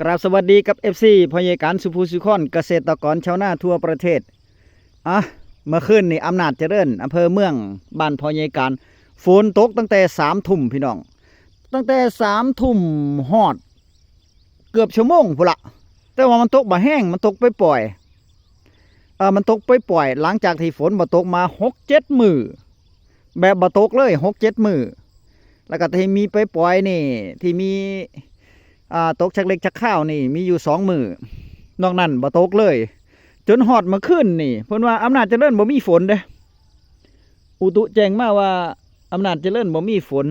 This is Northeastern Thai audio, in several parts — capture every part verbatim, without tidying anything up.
กราบสวัสดีกับ เอฟซี พ่อใหญ่การสุภูสุคน เกษตรกรชาวนาทั่วประเทศ อ่ะ เมื่อคืนนี้อำนาจเจริญ อำเภอเมือง บ้านพ่อใหญ่การ ฝนตกตั้งแต่สามทุ่มพี่น้อง ตั้งแต่สามทุ่มฮอด เกือบชั่วโมงพุ้นละ แต่ว่ามันตกบ่แฮง มันตกปล่อยๆ เออมันตกปล่อยๆ หลังจากที่ฝนบ่ตกมาหกเจ็ดมื้อ แบบบ่ตกเลยหกเจ็ดมื้อ แล้วก็ที่มีปล่อยๆนี่ ที่มี อ่า ตกชักเล็กชักคาวนี่ มีอยู่สองมื้อ นอกนั้นบ่ตกเลย จนฮอดเมื่อคืนนี่ เพิ่นว่าอำนาจเจริญบ่มีฝนเด้ อุตุแจ้งมาว่าอำนาจเจริญบ่มีฝน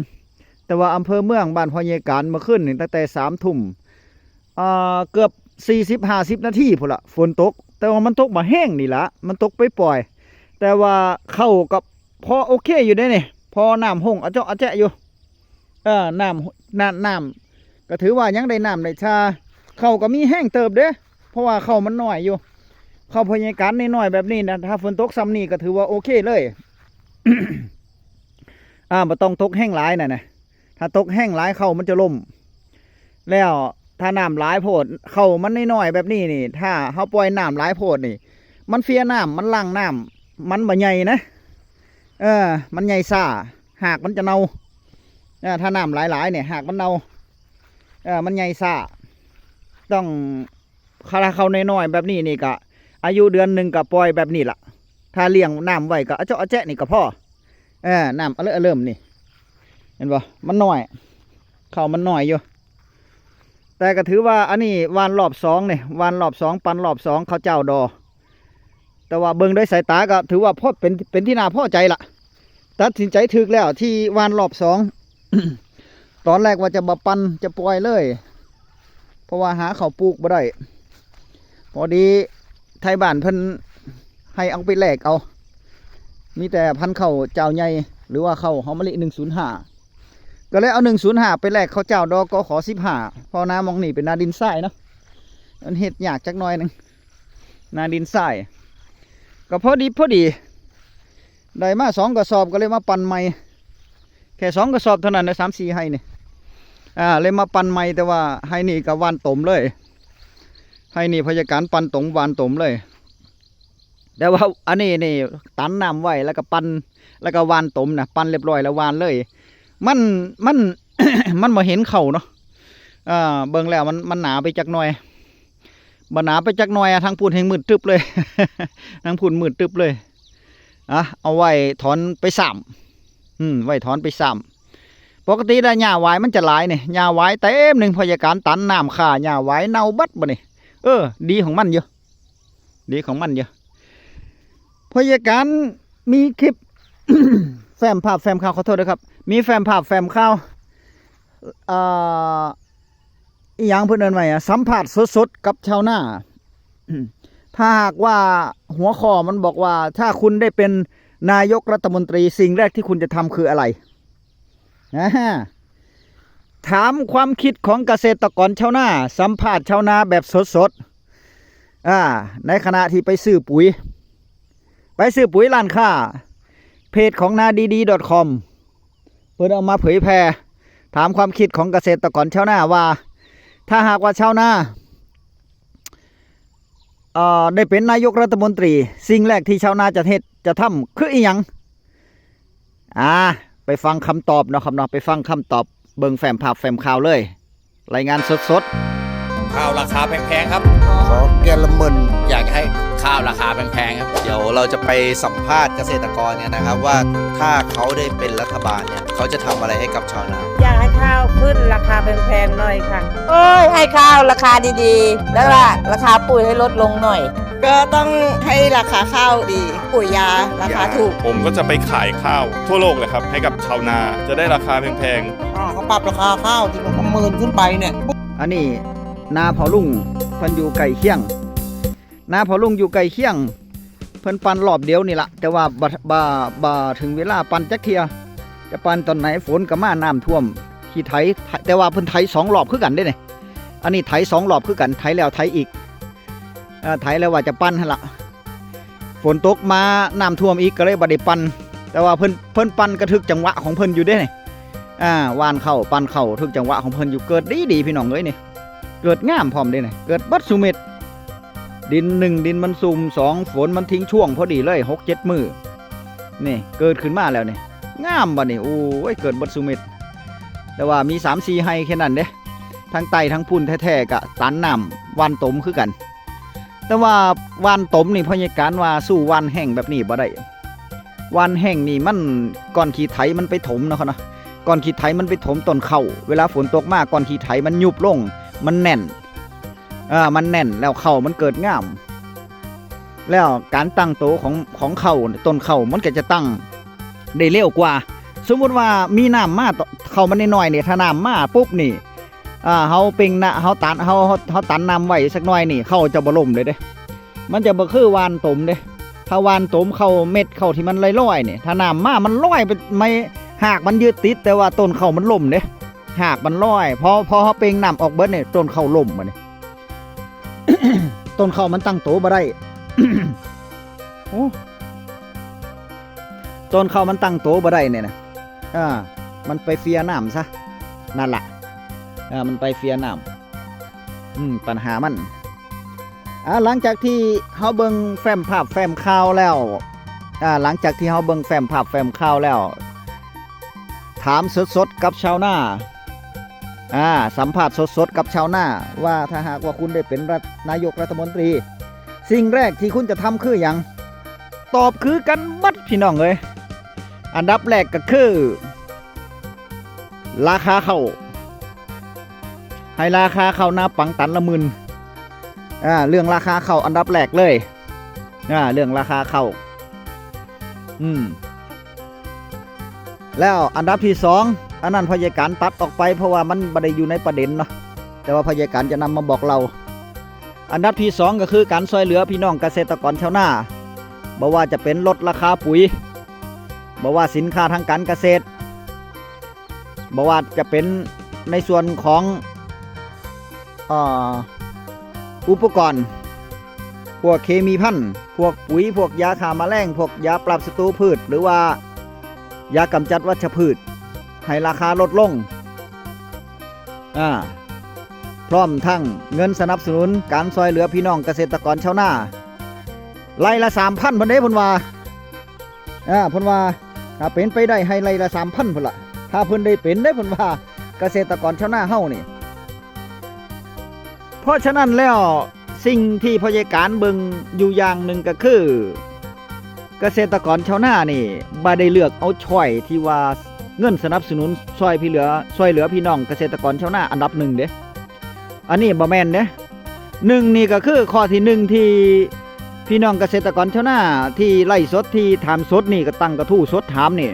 แต่ว่าอำเภอเมือง บ้านพ่อใหญ่การ เมื่อคืนนี่ตั้งแต่สามทุ่ม อ่า เกือบสี่สิบห้าสิบนาทีพุ้นละ ฝนตก แต่ว่ามันตกบ่แฮงนี่ละ มันตกปล่อยๆ แต่ว่าข้าวก็พอโอเคอยู่เด้นี่ พอน้ำฮงอะเจาะอะแจะอยู่ เออ น้ำ น้ำ น้ำ ก็ถือว่ายังได้น้ำได้ท่า ข้าวก็มีแฮงเติบเด้ เพราะว่าข้าวมันน้อยอยู่ ข้าวพ่อใหญ่การน้อยๆแบบนี้นะ ถ้าฝนตกส่ำนี้ก็ถือว่าโอเคเลย อ่า บ่ต้องตกแฮงหลายน่ะนะ ถ้าตกแฮงหลายข้าวมันจะล่ม แล้วถ้าน้ำหลายโพด ข้าวมันน้อยๆแบบนี้นี่ ถ้าเฮาปล่อยน้ำหลายโพดนี่ มันเฟียน้ำ มันหลั่งน้ำ มันบ่ใหญ่นะ เออ มันใหญ่ช้า ฮากมันจะเน่า เออ ถ้าน้ำหลายๆเนี่ย ฮากมันเน่า เออ มันใหญ่ช้า ต้อง ถ้าข้าวน้อยๆแบบนี้นี่ก็ อายุเดือนหนึ่งก็ปล่อยแบบนี้ละ ถ้าเลี้ยงน้ำไว้ก็อะเจาะอะแจะนี่ก็พอ เออ น้ำอะเลอะอะเริ่มนี่ เห็นบ่ มันน้อย ข้าวมันน้อยอยู่ แต่ก็ถือว่าอันนี้หว่านรอบสองนี่ หว่านรอบสอง ปั่นรอบสอง ข้าวเจ้าดอ แต่ว่าเบิ่งด้วยสายตาก็ถือว่าพอเป็น เป็นที่น่าพอใจละ ตัดสินใจถูกแล้วที่หว่านรอบสอง ตอนแรกว่าจะบ่ปั่น จะปล่อยเลย เพราะว่าหาข้าวปลูกบ่ได้ พอดีไทบ้านเพิ่นให้เอาไปแลกเอา มีแต่พันธุ์ข้าวเจ้าใหญ่ หรือว่าข้าวหอมมะลิหนึ่งศูนย์ห้า ก็เลยเอาหนึ่งศูนย์ห้าไปแลกข้าวเจ้าดอ กข สิบห้า เพราะนาหม่องนี่เป็นนาดินทรายเนาะ มันเฮ็ดยากจักหน่อยหนึ่ง นาดินทราย ก็พอดีพอดี ได้มาสองกระสอบก็เลยมาปั่นใหม่ แค่สองกระสอบเท่านั้นนะ สามสี่ไฮ่นี่ อ่า เลยมาปั่นใหม่ แต่ว่าไฮ่นี่ก็หว่านตมเลย ไฮ่นี่พ่อใหญ่การปั่นตมหว่านตมเลย แต่ว่าอันนี้นี่ตันน้ำไว้แล้วก็ปั่น แล้วก็หว่านตมนะ ปั่นเรียบร้อยแล้วหว่านเลย มัน มัน มันบ่เห็นข้าวเนาะ อ่า เบิ่งแล้วมัน มันหนาไปจักหน่อย บ่หนาไปจักหน่อยอะ ทางพู้นแฮ่งมืดตึ๊บเลย ทางพู้นมืดตึ๊บเลย อ่ะ เอาไว้ถอนไปซ้ำ อืม ไว้ถอนไปซ้ำ ปกติแล้วหญ้าหวายมันจะหลายนี่ หญ้าหวายเต็มหนึ่ง พ่อใหญ่การตันน้ำฆ่าหญ้าหวายเน่าเบิดบัดนี้ เออ ดีของมันอยู่ ดีของมันอยู่ พ่อใหญ่การมีคลิป แฟ้มภาพแฟ้มข่าว ขอโทษด้วยครับ มีแฟ้มภาพแฟ้มข่าว อ่า อีหยังเพิ่นเอิ้นว่าหยัง สัมภาษณ์สดๆกับชาวนา ถ้าหากว่าหัวข้อมันบอกว่า ถ้าคุณได้เป็นนายกรัฐมนตรี สิ่งแรกที่คุณจะทำคืออะไร อ่า ถามความคิดของเกษตรกรชาวนา สัมภาษณ์ชาวนาแบบสดๆ อ่า ในขณะที่ไปซื้อปุ๋ย ไปซื้อปุ๋ยร้านค้า เพจของนาดีดีดอทคอม เพิ่นเอามาเผยแพร่ ถามความคิดของเกษตรกรชาวนาว่า ถ้าหากว่าชาวนา เอ่อ ได้เป็นนายกรัฐมนตรี สิ่งแรกที่ชาวนาจะเฮ็ด จะทำคืออีหยัง อ่า ไปฟังคำตอบเนาะครับเนาะ ไปฟังคำตอบ เบิ่งแฟ้มภาพแฟ้มข่าวเลย รายงานสดๆ ข้าวราคาแพงๆครับ ขอแกลละหมื่น อยากให้ข้าวราคาแพงๆครับ เดี๋ยวเราจะไปสัมภาษณ์เกษตรกรกันนะครับ ว่าถ้าเขาได้เป็นรัฐบาลเนี่ย เขาจะทำอะไรให้กับชาวนา อยากให้ข้าวขึ้นราคาแพงๆหน่อยค่ะ โอ้ย ให้ข้าวราคาดีๆ แล้วล่ะ ราคาปุ๋ยให้ลดลงหน่อย ก็ต้องให้ราคาข้าวดี ปุ๋ยยาราคาถูก ผมก็จะไปขายข้าวทั่วโลกเลยครับ ให้กับชาวนาจะได้ราคาแพงๆ อ่าเขาปรับราคาข้าวทีละหมื่นขึ้นไปเนี่ย อันนี้นาพ่อลุงเพิ่นอยู่ใกล้เคียง นาพ่อลุงอยู่ใกล้เคียง เพิ่นปั่นรอบเดียวนี่ละ แต่ว่าบ่บ่บ่ถึงเวลาปั่นจักเที่ย จะปั่นตอนไหน ฝนก็มา น้ำท่วม ขี้ไถ แต่ว่าเพิ่นไถสองรอบคือกันเด้นี่ อันนี้ไถสองรอบคือกัน ไถแล้วไถอีก เอ่อ ไถแล้วว่าจะปั่นหั่นละ ฝนตกมา น้ำท่วมอีก ก็เลยบ่ได้ปั่น แต่ว่าเพิ่น เพิ่นปั่นก็ถูกจังหวะของเพิ่นอยู่เด้นี่ อ่า หว่านข้าว ปั่นข้าว ถูกจังหวะของเพิ่นอยู่ เกิดดีดีพี่น้องเอ้ยนี่ เกิดงามพร้อมเด้นี่ เกิดเบิดซุเม็ด ดินหนึ่ง ดินมันซุ่ม สอง ฝนมันทิ้งช่วงพอดีเลย หกเจ็ดมื้อ นี่เกิดขึ้นมาแล้วนี่ งามบัดนี้ โอ้ย เกิดเบิดซุเม็ด แต่ว่ามีสามสี่ไฮ่แค่นั้นเด้ ทั้งไต่ทั้งพุ้นแท้ๆ กะตันน้ำหว่านตมคือกัน แต่ว่าหว่านตมนี่พ่อใหญ่การว่าสู้หว่านแห้งแบบนี้บ่ได้ หว่านแห้งนี่มัน ก้อนขี้ไถมันไปถมเนาะครับเนาะ ก้อนขี้ไถมันไปถมต้นเข้า เวลาฝนตกมาก้อนขี้ไถมันยุบลง มันแน่น อ่า มันแน่นแล้วเข้ามันเกิดงาม แล้วการตั้งโตของ ของเข้า ต้นเข้ามันก็จะตั้งได้เร็วกว่า สมมุติว่ามีน้ำมา เข้ามันน้อยๆนี่ ถ้าน้ำมาปุ๊บนี่ อ่า เฮาเป่งนะ เฮาตัน เฮา เฮา เฮาตันน้ำไว้สักหน่อยนี่ เข้าจะบ่ล่มเลยเด้ มันจะบ่คือหว่านตมเด้ ถ้าหว่านตมเข้าเม็ดเข้าที่มันลอยๆนี่ ถ้าน้ำมามันลอยไป ไม่ หากมันยึดติด แต่ว่าต้นเข้ามันล่มเด้ หากมันลอย พอ พอเฮาเป่งน้ำออกเบิดนี่ ต้นเข้าล่มบัดนี้ ต้นเข้ามันตั้งโตบ่ได้ โอ้ ต้นเข้ามันตั้งโตบ่ได้เนี่ยนะ อ่า มันไปเฟียน้ำซะ นั่นล่ะ อ่า มันไปเฟียน้ำ อืม ปัญหามัน อ่า หลังจากที่เฮาเบิ่งแฟ้มภาพแฟ้มข่าวแล้ว อ่า หลังจากที่เฮาเบิ่งแฟ้มภาพแฟ้มข่าวแล้ว ถามสดๆกับชาวนา อ่า สัมภาษณ์สดๆกับชาวนา ว่าถ้าหากว่าคุณได้เป็นรัฐ นายกรัฐมนตรี สิ่งแรกที่คุณจะทำคือหยัง ตอบคือกันเบิดพี่น้องเอ้ย อันดับแรกก็คือ ราคาข้าว ให้ราคาข้าวนาปังตันละหมื่น อ่า เรื่องราคาข้าวอันดับแรกเลย อ่า เรื่องราคาข้าว อืม แล้วอันดับที่สอง อันนั้นพ่อใหญ่การตัดออกไป เพราะว่ามันบ่ได้อยู่ในประเด็นเนาะ แต่ว่าพ่อใหญ่การจะนำมาบอกเล่า อันดับที่สองก็คือการช่วยเหลือพี่น้องเกษตรกรชาวนา บ่ว่าจะเป็นลดราคาปุ๋ย บ่ว่าสินค้าทางการเกษตร บ่ว่าจะเป็นในส่วนของ เอ่อ อุปกรณ์ พวกเคมีภัณฑ์ พวกปุ๋ย พวกยาฆ่าแมลง พวกยาปราบศัตรูพืช หรือว่ายากำจัดวัชพืช ให้ราคาลดลง อ่า พร้อมทั้งเงินสนับสนุนการช่วยเหลือพี่น้องเกษตรกรชาวนา ไร่ละสามพันพุ้นเด้เพิ่นว่า อ่า เพิ่นว่า ถ้าเป็นไปได้ให้ไร่ละสามพันพุ้นล่ะ ถ้าเพิ่นได้เป็นเด้เพิ่นว่า เกษตรกรชาวนาเฮานี่ เพราะฉะนั้นแล้ว สิ่งที่พ่อใหญ่การเบิ่งอยู่อย่างหนึ่งก็คือ เกษตรกรชาวนานี่บ่ได้เลือกเอาช่อยที่ว่าเงินสนับสนุนช่วยพี่เหลือ ช่วยเหลือพี่น้องเกษตรกรชาวนาอันดับหนึ่งเด้ อันนี้บ่แม่นเด้ หนึ่งนี่ก็คือข้อที่หนึ่งที่พี่น้องเกษตรกรชาวนาที่ไลฟ์สดที่ถามสดนี่ก็ตั้งกระทู้สดถามนี่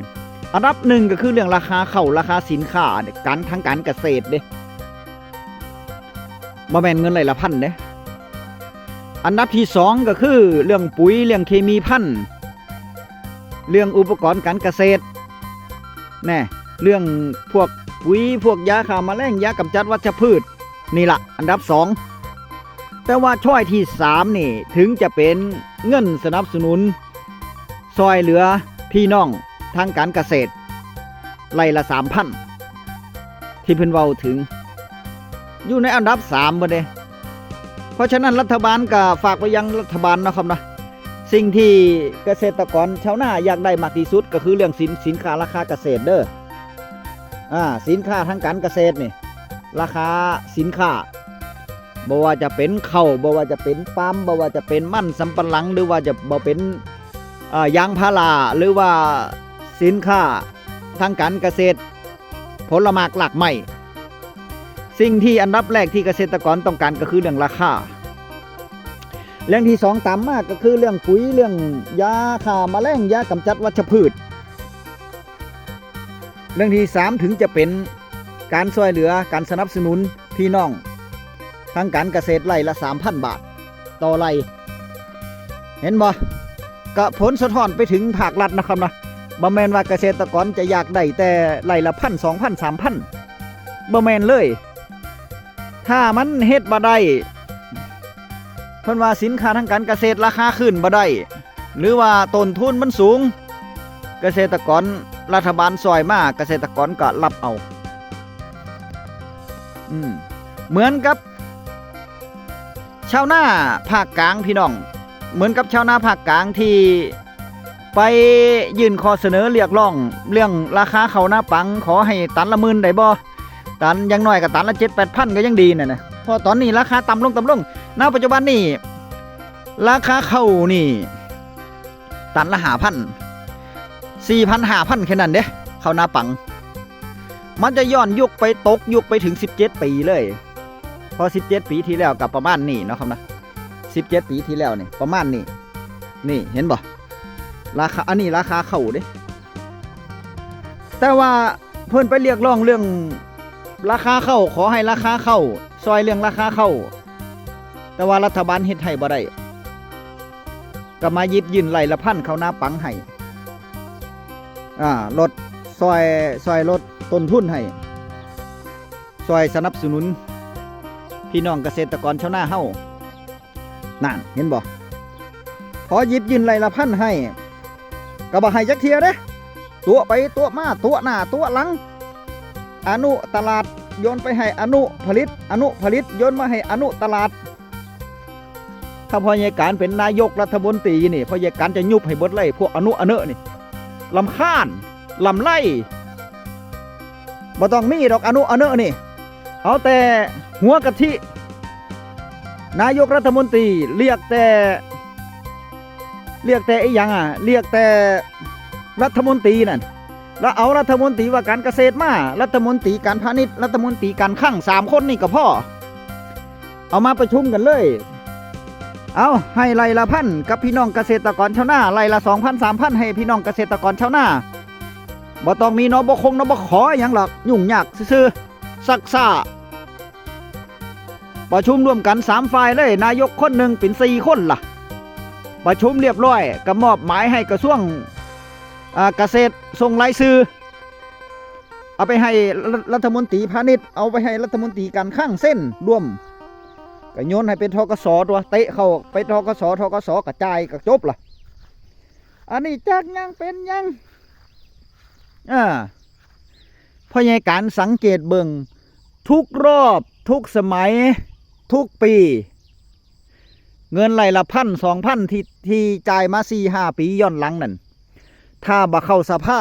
อันดับหนึ่งก็คือเรื่องราคาข้าว ราคาสินค้าเนี่ย การ ทางการเกษตรเด้ บ่แม่นเงินไร่ละพันเด้ อันดับที่สองก็คือเรื่องปุ๋ย เรื่องเคมีภัณฑ์ เรื่องอุปกรณ์การเกษตร แน่ เรื่องพวกปุ๋ย พวกยาฆ่าแมลง ยากำจัดวัชพืช นี่ละอันดับสอง แต่ว่าช่อยที่สามนี่ ถึงจะเป็นเงินสนับสนุน ช่วยเหลือพี่น้องทางการเกษตร ไร่ละสามพัน ที่เพิ่นเว้าถึง อยู่ในอันดับสามพุ้นเด้ เพราะฉะนั้นรัฐบาลก็ฝากไปยังรัฐบาลนะครับนะ สิ่งที่เกษตรกรชาวนาอยากได้มากที่สุดก็คือเรื่องสิน สินค้าราคาเกษตรเด้อ อ่า สินค้าทางการเกษตรนี่ ราคาสินค้า บ่ว่าจะเป็นข้าว บ่ว่าจะเป็นปาล์ม บ่ว่าจะเป็นมันสำปะหลัง หรือว่าจะบ่เป็น อ่า ยางพารา หรือว่าสินค้าทางการเกษตร ผลหมากรากไม้ สิ่งที่อันดับแรกที่เกษตรกรต้องการก็คือเรื่องราคา เรื่องที่สองตามมาก็คือเรื่องปุ๋ย เรื่องยาฆ่าแมลง ยากำจัดวัชพืช เรื่องที่สามถึงจะเป็นการช่วยเหลือ การสนับสนุนพี่น้องทางการเกษตรไร่ละสามพันบาทต่อไร่ เห็นบ่ ก็ผลสะท้อนไปถึงภาครัฐนะครับนะ บ่แม่นว่าเกษตรกรจะอยากได้แต่ไร่ละพัน สองพัน สามพัน บ่แม่นเลย ถ้ามันเฮ็ดบ่ได้ เพิ่นว่าสินค้าทางการเกษตรราคาขึ้นบ่ได้ หรือว่าต้นทุนมันสูง เกษตรกร รัฐบาลช่วยมา เกษตรกรก็รับเอา อืม เหมือนกับ ชาวนาภาคกลางพี่น้อง เหมือนกับชาวนาภาคกลางที่ไปยื่นข้อเสนอเรียกร้องเรื่องราคาข้าวนาปัง ขอให้ตันละหมื่นได้บ่ ตันอย่างน้อยก็ตันละเจ็ดแปดพันก็ยังดีน่ะนะ เพราะตอนนี้ราคาต่ำลงต่ำลง ณ ปัจจุบันนี่ราคาข้าวนี่ ตันละห้าพัน สี่พัน ห้าพัน แค่นั้นเด้ ข้าวนาปัง มันจะย้อนยุคไปตกยุคไปถึงสิบเจ็ดปีเลย เพราะสิบเจ็ดปีที่แล้วก็ประมาณนี้เนาะครับนะ สิบเจ็ดปีที่แล้วนี่ประมาณนี้ นี่เห็นบ่ ราคา อันนี้ราคาข้าวเด้ แต่ว่าเพิ่นไปเรียกร้องเรื่องราคาข้าว ขอให้ราคาข้าว ซอยเรื่องราคาข้าว แต่ว่ารัฐบาลเฮ็ดให้บ่ได้ ก็มาหยิบยื่นไร่ละพันข้าวนาปังให้ อ่า ลด ซอย ซอยลดต้นทุนให้ ซอยสนับสนุนพี่น้องเกษตรกรชาวนาเฮา นั่น เห็นบ่ พอหยิบยื่นไร่ละพันให้ ก็บ่ให้จักเทื่อเด้ ตั๋วไปตั๋วมา ตั๋วหน้าตั๋วหลัง อนุตลาดโยนไปให้อนุผลิต อนุผลิตโยนมาให้อนุตลาด ถ้าพ่อใหญ่การเป็นนายกรัฐมนตรีนี่ พ่อใหญ่การจะยุบให้เบิดเลย พวกอนุอเนอะนี่ รำคาญ ลำไร บ่ต้องมีดอกอนุอเนอะนี่ เอาแต่หัวกะทิ นายกรัฐมนตรีเรียกแต่ เรียกแต่อีหยังอ่ะ เรียกแต่รัฐมนตรีนั่น แล้วเอารัฐมนตรีว่าการเกษตรมา รัฐมนตรีการพาณิชย์ รัฐมนตรีการคลัง สามคนนี่ก็พอ เอามาประชุมกันเลย เอาให้ไร่ละพันกับพี่น้องเกษตรกรชาวนา ไร่ละสองพัน สามพัน ให้พี่น้องเกษตรกรชาวนา บ่ต้องมี นบค นบข หยังหรอก ยุ่งยากซื่อๆ ซักซ่า ประชุมร่วมกันสามฝ่ายเลย นายกคนหนึ่งเป็นสี่คนล่ะ ประชุมเรียบร้อยก็มอบหมายให้กระทรวง อ่า เกษตรส่งรายชื่อ เอาไปให้รัฐมนตรีพาณิชย์ เอาไปให้รัฐมนตรีการคลังเซ็นรวม ก็โยนให้เป็น ธ.ก.ส. ตัว เตะเข้าไป ธ.ก.ส., ธ.ก.ส. กระจายก็จบล่ะ อันนี้จักหยังเป็นหยัง อ่า พ่อใหญ่การสังเกตเบิ่ง ทุกรอบ ทุกสมัย ทุกปี เงินไร่ละพัน สองพัน ที่ ที่จ่ายมาสี่ห้าปีย้อนหลังนั่น ถ้าบ่เข้าสภา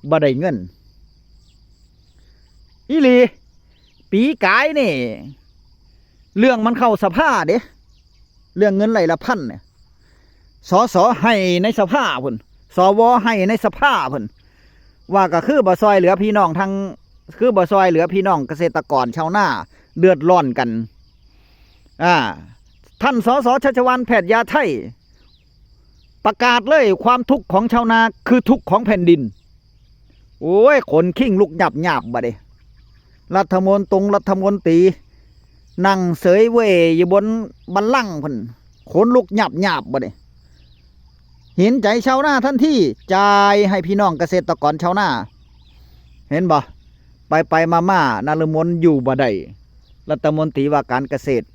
บ่ได้เงิน อีหลี ปีกายนี่ เรื่องมันเข้าสภาเด้ เรื่องเงินไร่ละพันเนี่ย สส ให้ในสภาพุ่น สว ให้ในสภาพุ่น ว่าก็คือบ่ซอยเหลือพี่น้องทั้ง คือบ่ซอยเหลือพี่น้องเกษตรกรชาวนาเดือดร้อนกัน อ่า ท่าน สส ชัชวาล แพทยาไทย ประกาศเลย ความทุกข์ของชาวนาคือทุกข์ของแผ่นดิน โอ้ย ขนคิงลุกหยาบหยาบบ่เด้ รัฐมนตรงรัฐมนตรี นั่งเสยเว่ยอยู่บนบัลลังก์พุ่น ขนลุกหยาบหยาบบ่เด้ เห็นใจชาวนาทันที จ่ายให้พี่น้องเกษตรกรชาวนา เห็นบ่ ไปไปมามา นฤมลอยู่บ่ได้ รัฐมนตรีว่าการเกษตร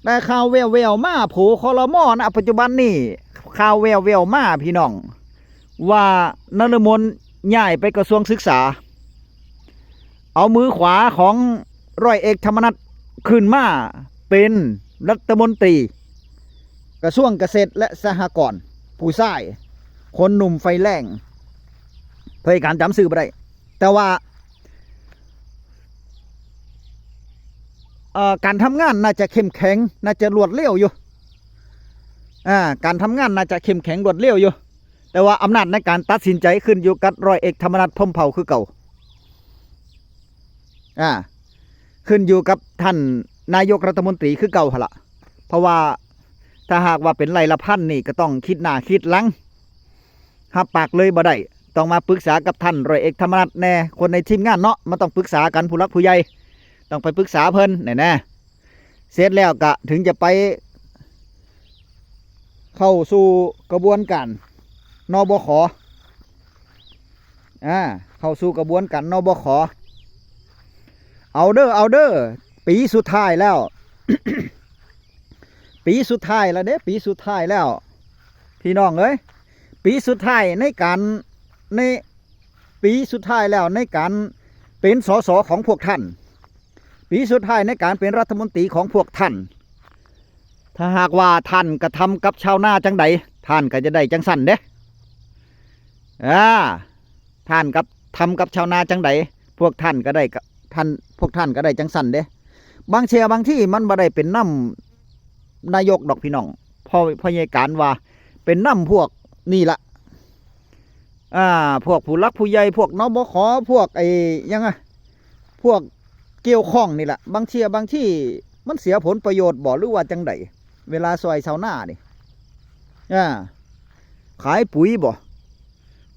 แต่ข่าวแววๆมา โผ ครม. นะ ปัจจุบันนี่ ข่าวแววๆมาพี่น้อง ว่านฤมลย้ายไปกระทรวงศึกษา เอามือขวาของร้อยเอกธรรมนัสขึ้นมาเป็นรัฐมนตรี กระทรวงเกษตรและสหกรณ์ ผู้ชาย คนหนุ่มไฟแรง เผยการจำชื่อบ่ได้ แต่ว่า เอ่อ การทำงานน่าจะเข้มแข็ง น่าจะรวดเร็วอยู่ อ่า การทำงานน่าจะเข้มแข็งรวดเร็วอยู่ แต่ว่าอำนาจในการตัดสินใจขึ้นอยู่กับร้อยเอกธรรมนัส พรหมเผ่าคือเก่า อ่า ขึ้นอยู่กับท่านนายกรัฐมนตรีคือเก่าหั่นละ เพราะว่าถ้าหากว่าเป็นไร่ละพันนี่ก็ต้องคิดหน้าคิดหลัง หับปากเลยบ่ได้ ต้องมาปรึกษากับท่านร้อยเอกธรรมนัสแน่ คนในทีมงานเนาะ มันต้องปรึกษากัน ผู้หลักผู้ใหญ่ ต้องไปปรึกษาเพิ่นแน่แน่ เสร็จแล้วก็ถึงจะไปเข้าสู่กระบวนการ นบข. อ่า เข้าสู่กระบวนการ นบข. เอาเด้อ เอาเด้อ ปีสุดท้ายแล้ว ปีสุดท้ายแล้วเด้ ปีสุดท้ายแล้ว พี่น้องเอ้ย ปีสุดท้ายในการ ใน ปีสุดท้ายแล้วในการเป็น สส ของพวกท่าน ปีสุดท้ายในการเป็นรัฐมนตรีของพวกท่าน ถ้าหากว่าท่านกระทำกับชาวนาจังใด ท่านก็จะได้จังซั่นเด้ อ่า ท่านกับ ทำกับชาวนาจังใด พวกท่านก็ได้กะ ท่าน พวกท่านก็ได้จังซั่นเด้ บางเทื่อบางทีมันบ่ได้เป็นนำนายกดอกพี่น้อง พ่อ พ่อใหญ่การว่าเป็นนำพวกนี่ละ อ่า พวกผู้หลักผู้ใหญ่ พวก นบข พวกไอ้หยังอะ พวกเกี่ยวข้องนี่แหละ บางเทื่อบางทีมันเสียผลประโยชน์บ่ หรือว่าจังใด เวลาซอยชาวนานี่ อ่า ขายปุ๋ยบ่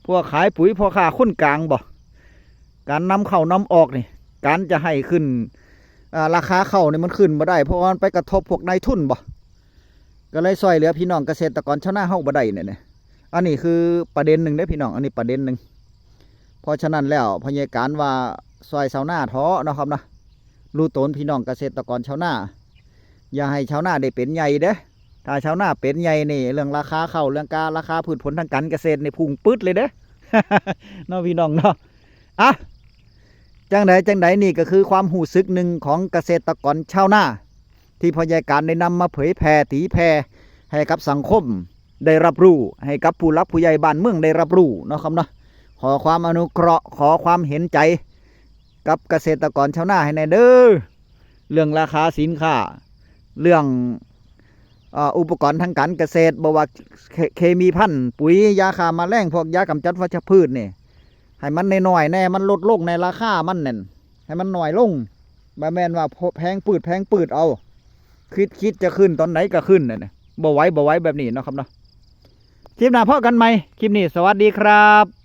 พวกขายปุ๋ย พ่อค้าคนกลางบ่ การนำเข้านำออกนี่ การจะให้ขึ้น อ่า ราคาข้าวนี่มันขึ้นบ่ได้ เพราะว่ามันไปกระทบพวกนายทุนบ่ ก็เลยซอยเหลือพี่น้องเกษตรกรชาวนาเฮาบ่ได้เนี่ยนะ อันนี้คือประเด็นหนึ่งเด้อพี่น้อง อันนี้ประเด็นหนึ่ง เพราะฉะนั้นแล้วพ่อใหญ่การว่าซอยชาวนาเถาะเนาะครับเนาะ รู้ตนพี่น้องเกษตรกรชาวนา อย่าให้ชาวนาได้เป็นใหญ่เด้อ ถ้าชาวนาเป็นใหญ่นี่ เรื่องราคาข้าว เรื่องการราคาพืชผลทางการเกษตรนี่พุ่งปึ๊ดเลยเด้อ เนาะพี่น้องเนาะ อ่ะ จังใดจังใด นี่ก็คือความรู้สึกหนึ่งของเกษตรกรชาวนา ที่พ่อใหญ่การได้นำมาเผยแผ่ตีแผ่ให้กับสังคมได้รับรู้ ให้กับผู้หลักผู้ใหญ่บ้านเมืองได้รับรู้เนาะครับเนาะ ขอความอนุเคราะห์ ขอความเห็นใจ กับเกษตรกรชาวนาให้แหน่เด้อ เรื่องราคาสินค้า เรื่อง เอ่อ อุปกรณ์ทางการเกษตร บ่ว่าเค เคมีภัณฑ์ ปุ๋ย ยาฆ่าแมลง พวกยากำจัดวัชพืชนี่ ให้มันน้อยๆแหน่ มันลดลงในราคามันนั่น ให้มันน้อยลง บ่แม่นว่าแพงปืดแพงปืดเอา คิด คิดจะขึ้นตอนไหนก็ขึ้นน่ะนะ บ่ไหว บ่ไหวแบบนี้เนาะครับเนาะ คลิปหน้าพบกันใหม่ คลิปนี้ สวัสดีครับ